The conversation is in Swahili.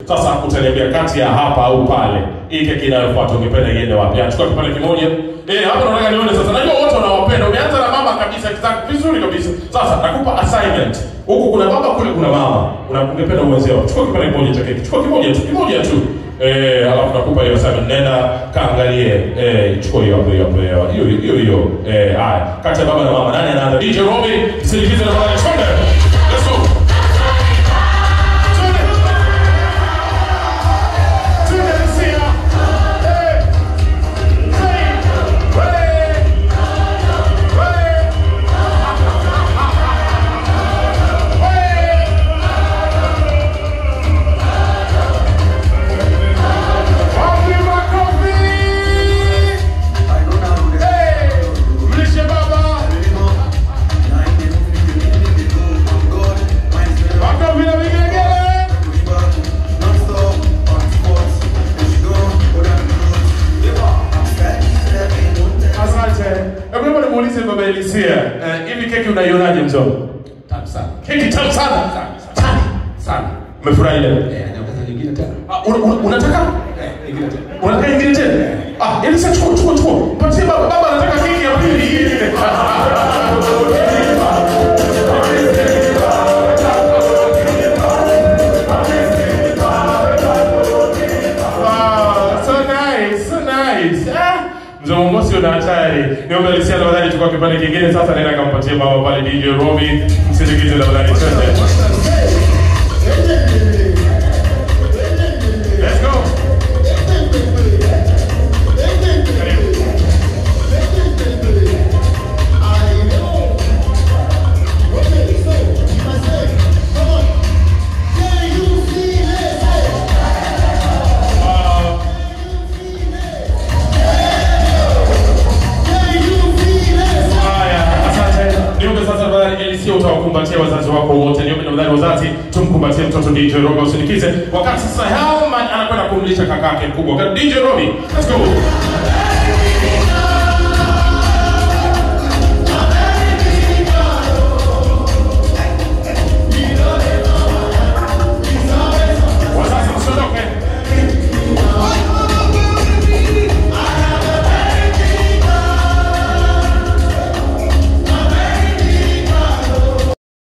Sasa utaniambia kati ya hapa au pale, hii keki inayofuata ungependa iende wapi? Chukua kipande kimoja. Hapa nataka nione sasa. Najua wote wanawapenda. Umeanza na mama kabisa, kitaka vizuri kabisa. Sasa nakupa assignment. Huku kuna baba, kule kuna mama. Ungependa uanzie wapi? Chukua kipande kimoja cha keki. Chukua kimoja tu, kimoja tu. Alafu nakupa hiyo assignment. Nenda kaangalie. Chukua hiyo hapo, hiyo hapo, hiyo hiyo hiyo. Haya. Kati ya baba na mama nani anaanza? DJ Robi, sindikize na baba. Twende. Let's go. Hivi keki unaionaje mzee? Tamu sana. Keki tamu sana. Sana. Sana. Umefurahi leo? Naongeza nyingine tena. Unataka? Nyingine tena. Unataka nyingine tena? Elisa chukua chukua chukua. Patie baba, baba anataka keki ya pili. Wow, so nice, so nice. Mzee Mongosi una hatari. Niombe Elisia tafadhali chukua kipande kingine sasa, nenda kampatie mama pale DJ Robi. Msindikize tafadhali, twende. Let's go. Utawakumbatia wazazi wako wote. Niombe tafadhali wazazi tumkumbatie mtoto DJ Robi, usindikize wakati sasa Helman anakwenda kumlisha kakake mkubwa. DJ Robi, let's go.